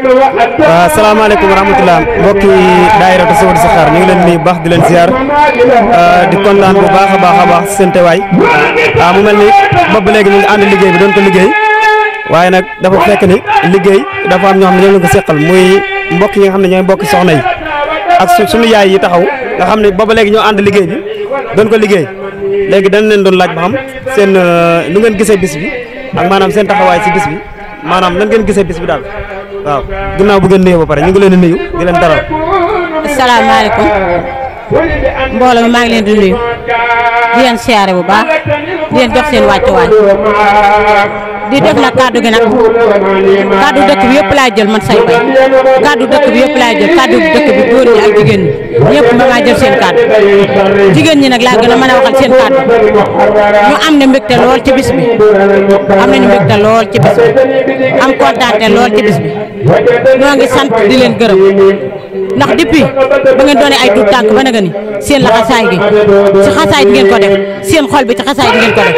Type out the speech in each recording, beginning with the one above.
asalaamaaleykum wa rahmatulah mbokki daayira Tasawudu Sixaar ñu ngi leen nuyu baax di leen ziar di kontaan bu baax a baax seen teewaay mu mel ni boobu léegi ñu ngi ànd liggéey bi doon ko liggéey waaye nag dafa fekk ni liggéey dafa am ñoo xam ne ñoo leen ko seqal muy mbokk yi nga xam ne ñooy mbokki soxna yi ak suñu yaay yi taxaw nga xam ne boobu léegi ñoo ànd liggéey bi doon ko liggéey léegi dañ leen doon laaj ba xam seen nu ngeen gisee bis bi ak maanaam seen taxawaay ci bis bi maanaam nan ngeen gisee bis bi daal. waaw ginnaaw bu ngeen nuyoo ba pare ñu ngi leen di nuyu di leen dalal. asalaamaaleykum mbooloo mi maa ngi leen di nuyu di leen siyaare bu baax di leen jox seen wàccuwaay di def nag kaddu gi nag kaddu dëkk bi yëpp laay jël man say bay kaddu dëkk bi yëpp laay jël kaddu dëkk bi góor ñi ak jigéen ñi ñëpp ma maa jël seen kaddu jigéen ñi nag laa gën a mën a waxal seen kaddu ñu am ne mbégte lool ci bis bi am nañu mbégte lool ci bis bi am kontaante lool ci bis bi ñoo ngi sant di leen gërëm ndax depuis ba ngeen doone ay tuut tànk ba nga ni seen la xasaay gi ci xasaay ngeen ko def seen xol bi ci xasaay ngeen ko def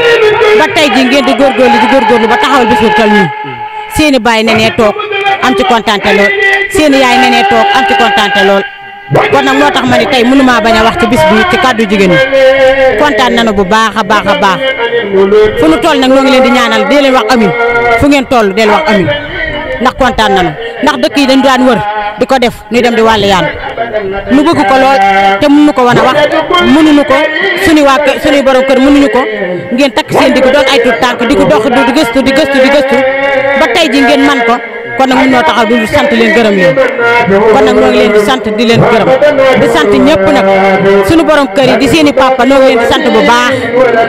ba tey ji ngeen di góorgóorlu ba taxawal bis bu toll nii seeni baay ne nee toog am ci kontaante lool seeni yaay ne nee toog am ci kontaante lool kon nag moo tax ma ni tey mënumaa bañ a wax ci bis bi ci kàddu jigéen ñi kontaan nañu bu baax a baax fu nu toll nag ñoo ngi leen di ñaanal di leen wax amin fu ngeen toll del wax amin ndax kontaan nañu ndax dëkk yi dañu daan wër di ko def ñuy dem di wàll yaan nu bëgg ko lool te mënuñu ko wan a wax mënuñu ko suñuy borom kër mënuñu ko ngeen takk seen digg doon ay tuut tànk di ko dox di gëstu ba tey ji ngeen man ko kon nag mun noo taxaw du sant leen gërëm leen kon nag ñoo ngi leen di sant di leen gërëm di sant ñëpp nag suñu borom kër yi di seeni papa ñoo ngi leen di sant bu baax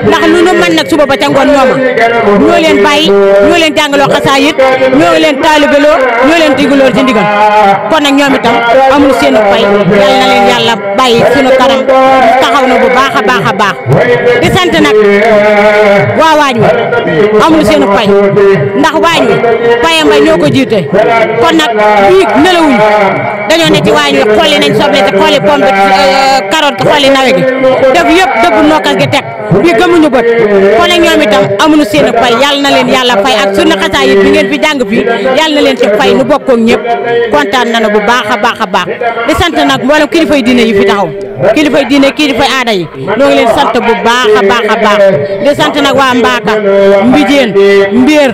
ndax lu nu man nag suba ba ca ngoon ñooma ñoo leen bàyyi ñoo leen jàngaloo xasaayit ñoo leen taalibeloo ñoo leen digalool ci ndigal kon nag ñoom itam amul seen fay yal na leen yàlla bàyyi suñu kanam taxaw na bu baax a baax di sant nag waa waañ wi amul seen fay ndax waañ wi Paye Mbaye ñoo ko jiite kon nag bii nelawuñ dañoo ne ci waañ wi xolli nañ soble te xolli pomme carotte xolli nawe gi def yëpp dëbb nokkas gi teg bii gëmuñu bët kon nag ñoom itam amuñu seen fay yàlla na leen yàlla fay ak suñu xasaay yi bi ngeen fi jàng fii yàlla na leen ci fay nu bokkoog ñëpp kontaan nañu bu baax a baax di sant nag mboolem kilifay diine yi fi taxaw kilifay diine kilifay aada yi ñoo ngi leen sant bu baax a baax di sant nag waa Mbaaka Mbijeen Mbéer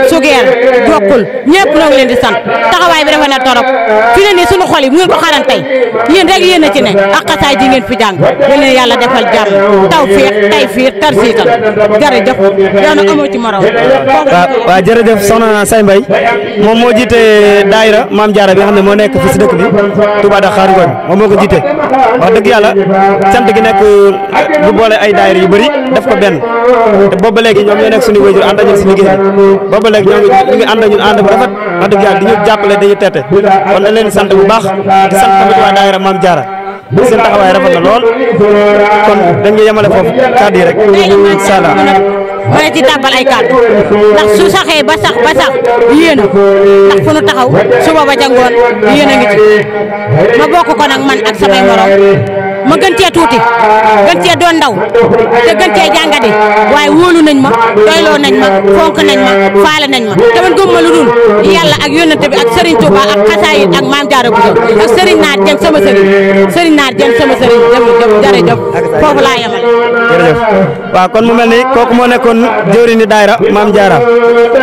Sugeer Jokkul ñëpp ñoo ngi leen di sant taxawaay bi rafet na torop fi ne nii suñu xol yi mu ngeen ko xaran tey yéen rek yéen a ci ne ak xasaay ji ngeen fi jàng yéen leen yàlla defal jàmm taw fiir tar siital jërëjëf yow nag amoo ci morom. waaw jërëjëf soxna Say Mbaye moom moo jiite daayira Maam Jaara bi nga xam ne moo nekk fii si dëkk bi Touba Dakhar Ngoñ moom moo ko jiite wax dëgg yàlla sant gi nekk bu boole ay daayira yu bëri def ko benn te boobu léegi ñoom ñoo nekk suñu wéjur ànd ñun si liggéey bi boobu léegi ñoo ngi ànd ñun ànd bu rafet wax dëgg yàlla di ñu jàppale dañu tette kon dañ leen di sant bu baax di sant tamit waa daayira Maam Jaara seen taxawaay rafet na lool kon dañuy yemale foofu kàddu yi rek incha allah ma ne ci tàbbal ay kàddu ndax su saxee ba sax yéen ndax fu nu taxaw suba ba jangoon yéen a ngi ci ma bokk ko nag man ak samay morom ma gën cee tuuti gën cee doon ndaw te gën cee jàngadi waaye wóolu nañ ma doyloo nañ ma fonk nañ ma faale nañ ma te man gëm ma lu dul yàlla ak yónnante bi ak Serigne Touba ak xasaayit ak Maam Jaara Buso ak Serigne Naar Jeng sama Serigne jërëjëf foofu laa yemal jërëjëf waaw kon mu mel ni kooku moo nekkoon jëwriñu daayira Maam Jaara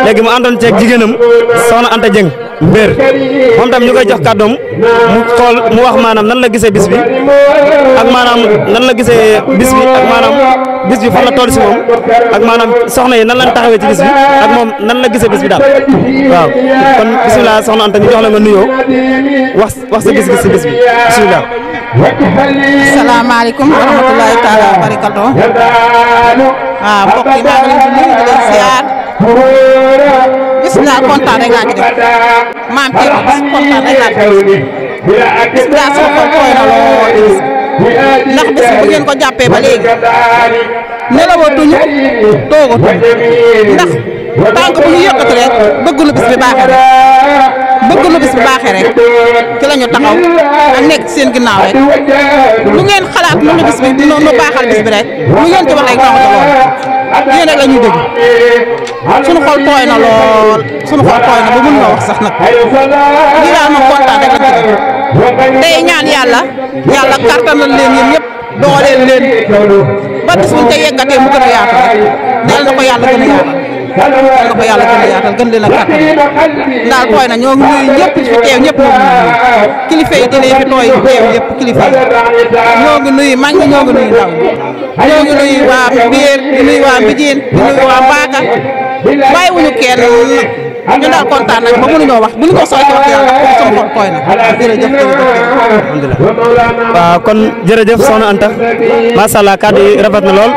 léegi mu àndoon ceeg jigéenam soxna Anta Jeng Mbéer moom tam ñu koy jox kàddoom mu wax maanaam nan la gisee bis bi ak maanaam nan la gisee bis bi ak maanaam bis bi fan la toll si moom ak maanaam soxna yi nan lañ taxawee ci bis bi ak moom nan la gisee bis bi daal waaw kon bisimilah soxna Anta ñu jox la nga nuyoo wax sa gis-gis si bis bi bisimilah. asalaamaaleykum wa rahmatulahi taala wa barakatuh waaw mbokk yi maa ngi leen di nuyu di leen ziar gis naa kontaan rek laa ci def maam Thierno kontaan rek laa ci def gis naa sama xol tooy na lool ndax bis bu ngeen ko jàppee ba léegi nelawatuñu toogatuñu ndax tànk bu ñu yëkkati rek bëgg lu bis bi baaxee rek ci la ñu taxaw ak nekk ci seen ginnaaw rek lu ngeen xalaat lu bis bi nu baaxal bis bi rek lu ngeen ci wax rek baaxul lool yéen rek la ñuy dégg sunu xol tooy na lool sunu xol tooy na ba mën na wax sax nag lii tey ñaan yàlla kattanal leen yéen ñëpp dooleel leen ba bis buñ ca yeggatee mu gën a yaatal yal na ko yàlla gën a yaatal yal na ko yàlla gën a yaatal gën leen a kattan daal tooy na ñoo ngi nuyu ñëpp fi teew ñëpp ñoo ngi nuyu kilifa yi dina fi tooy teew ñëpp kilifa yi ñoo ngi nuyu mag ñi ñoo ngi nuyu ndaw ñoo ngi nuyu waa Mbéer di nuyu waa Mbijeen di nuyu waa Mbaaka bàyyiwuñu kenn ñu daal kontaan nañ ba mënuñoo wax bu ñu ko soxla wax yàlla sama xol tooy na jërëjëf alhamdulilah waaw kon jërëjëf soxna Anta macha allah kàddu yi rafet na lool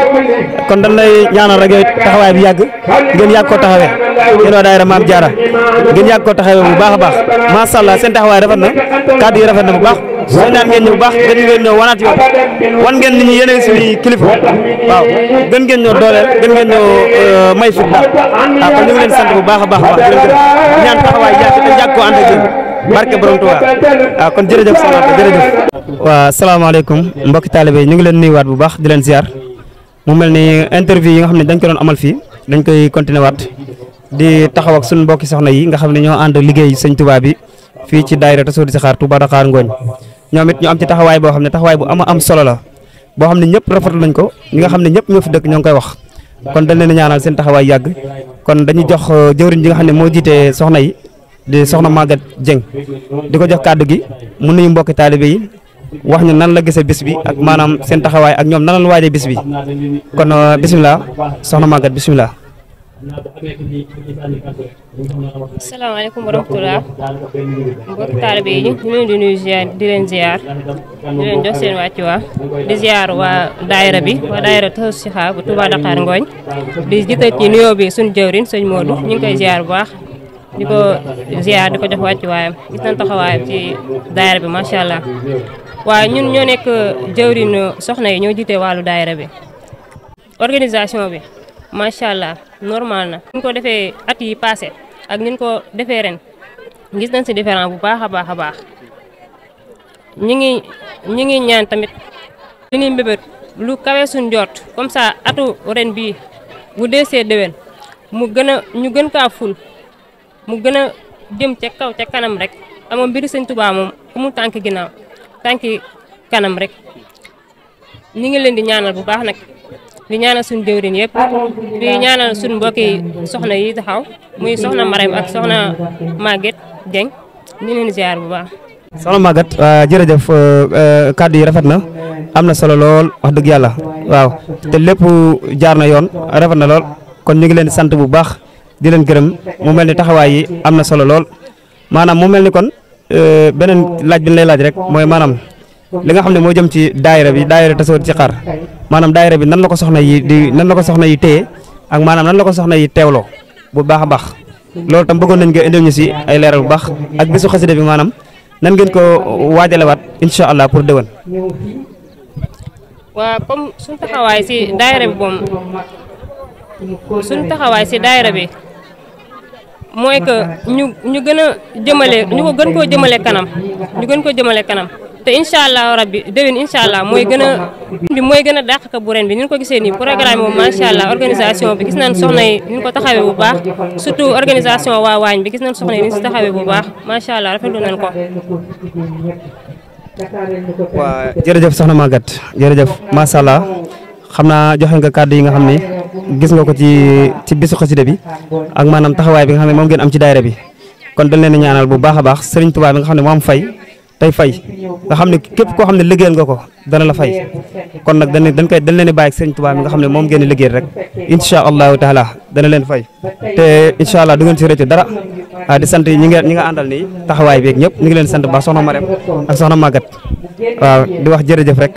kon dañ lay ñaanal rek yow taxawaay bi yàgg ngeen yàgg koo taxawee yéen waa daayira Maam Jaara ngeen yàgg koo taxawee bu baax a baax macha allah seen taxawaay rafet na kàddu yi rafet na bu baax sooy naan ngeen ñëw bu baax gën ngeen ñëw wanaat yoon wan ngeen nit ñi yéen a suñuy kilifa waaw gën ngeen ñëw dooleel gën ngeen ñëw may fit daal waaw kon ñu ngi leen sant bu baax a baax ñaan taxawaay yàgg koo ànd ak yéen barke borom Tuubaa waaw kon jërëjëf soxna jërëjëf. waaw salaamaaleykum mbokki taalibe ñu ngi leen nuyuwaat bu baax di leen ziar mu mel ni interview yi nga xam ne dañ ko doon amal fii dañ koy continuer waat di taxaw ak suñu mbokki soxna yi nga xam ne ñoo ànd liggéey sëñ Tuubaa bi fii ci daayira Tasawudu Sixaar Touba Dakar Ngooñ ñoom it ñu am ci taxawaay boo xam ne taxawaay bu am solo la boo xam ne ñëpp rafetlu nañ ko ñi nga xam ne ñëpp ñoo fi dëkk ñoo ngi koy wax kon dañ leen a ñaanal seen taxawaay yàgg kon dañuy jox jëwriñ ji nga xam ne moo jiite soxna yi di soxna Maguette Dieng di ko jox kàddu gi mu nuyu mbokki taalibe yi wax ñu nan la gisee bis bi ak maanaam seen taxawaay ak ñoom nan la waajee bis bi kon bisimilah soxna Maguette bisimilah. asalaamaaleykum wa rahmatulah mbokki taalibe yi ñu leen di nuyu di leen ziar di leen jox seen wàccuwaay di ziar waa daayira bi waa daayira Tasawudu Sixaar bu Touba Dakar Ngooñ di jiital ci nuyoo bi suñu jëwriñ sëñ Modou ñu ngi koy ziar bu baax di ko ziar di ko jox wàccuwaayam gis nañ taxawaayam ci daayira bi macha allah waaye ñun ñoo nekk jëwriñ soxna yi ñoo jiite wàllu daayira bi organisation bi macha allah normal na. ñu ko defee at yi passé ak ñu ko defee ren gis nañ si différent bu baax a baax a baax ñi ngi ñaan tamit li ñuy mbébét lu kawe suñ jot comme ça atu ren bii bu deesee déwén mu ñu gën kaa ful mu gën a jëm ca kaw ca kanam rek amoon mbiri sëñ Tuubaa moom ku mu tànk ginnaaw tànki kanam rek ñi ngi leen di ñaanal bu baax nag di ñaanal suñu jëwriñ yëpp di ñaanal suñu mbokki soxna yi taxaw muy soxna Marème ak soxna Maguette Dieng di leen ziar bu baax. soxna Maguette jërëjëf kàddu yi rafet na am na solo lool wax dëgg yàlla waaw te lépp jaar na yoon rafet na lool kon ñu ngi leen di sant bu baax di leen gërëm mu mel ni taxawaay yi am na solo lool maanaam mu mel ni kon beneen laaj bi ñu lay laaj rek mooy maanaam li nga xam ne moo jëm ci daayira bi daayira Tasawudu Sixaar maanaam daayira bi nan la ko soxna yi téye ak maanaam nan la ko soxna yi teewloo bu baax a baax loolu tam bëggoon nañ nga indil ñu si ay leeral bu baax ak bisu xasida bi maanaam nan ngeen ko waajalewaat incha allah pour déwén. waaw comme suñu taxawaay si daayira bi moom suñu taxawaay si daayira bi mooy que ñu gën a jëmale ñu ko gën koo jëmale kanam ñu gën koo jëmale kanam te incha allah rabbi déwén incha allah mooy gën a dàq ka bu ren bi ni ñu ko gisee nii programme moom macha allah organisation bi gis nañ soxna yi ni ñu ko taxawee bu baax surtout organisation waa waañ bi gis nañ soxna yi ni ñu si taxawee bu baax macha allah rafetlu nañ ko. waa jërëjëf soxna Maguette jërëjëf macha allah xam naa joxe nga kàddu yi nga xam ne gis nga ko ci bisu xasida bi ak maanaam taxawaay bi nga xam ne moom ngeen am ci daayira bi kon dañ leen ñaanal bu baax a baax Serigne Touba bi nga xam ne moo am fay tey fay nga xam ne képp koo xam ne liggéeyal nga ko dana la fay kon nag dañ leen di bàyyi ak Serigne Touba bi nga xam ne moom ngeen di liggéeyal rek incha allahu taala dana leen fay te incha allah du ngeen si rëccu dara di sant ñi nga àndal nii taxawaay bi ak ñëpp ñu ngi leen sant bu baax soxna Marème ak soxna Maguette waaw di wax jërëjëf rek.